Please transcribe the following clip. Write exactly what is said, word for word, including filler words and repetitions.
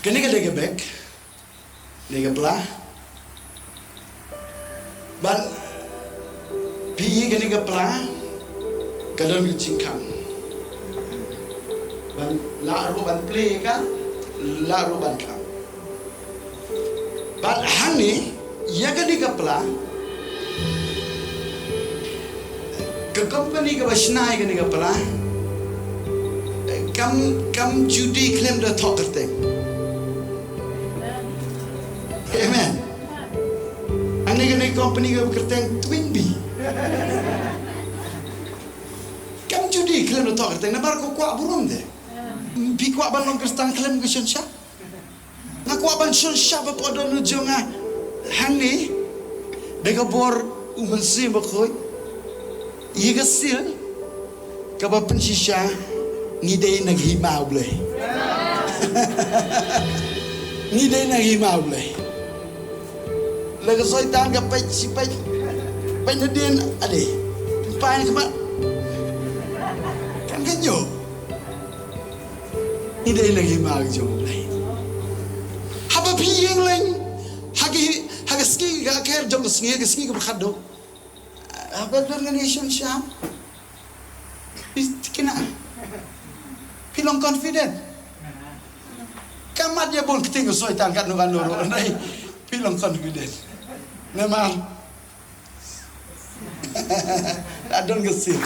Kane ka dei ka bag, dei ka pla. Ban phi ïohi kane ka pla ka don ka jingkhang. Ban lah ruh ban plie ka, lah ruh ban khang. Bad hangne ïa kane ka pla, ka company kaba shna ïa kane ka pla kam, kam ju die khlem da thoh kyrteng. Amen. Hangne kane ka company kaba kyrteng Twin Bee. Kam ju die khlem da thoh kyrteng namar ka kwah burom de. Phi kwah ban long Khristan khlem ka shon sha? Nga kwah ban shon sha ba pdon u jong nga hangne da ka bor u Mynsiem Bakhuid. Ïa ka seal kaba pynshisha ngi dei na ka hima U Blei. Ngi dei na ka hima U Blei. La ka Soitan ka peit shi peit, peit na dien ade. Pynpaw khmat. Kan ka nyo. Ngi dei na ka hima ka jong U Blei. Haba phi ïeng leng ha ki, ha ka sngi ka kher jong ka sngi, ka sngi kaba khatduh. Haba don kane ka shon sha, phi kina, phi long confident. Kam mat ïa bun ktien ka Soitan katno katno ruh, hynrei phi long confident. Namar la don ka seal.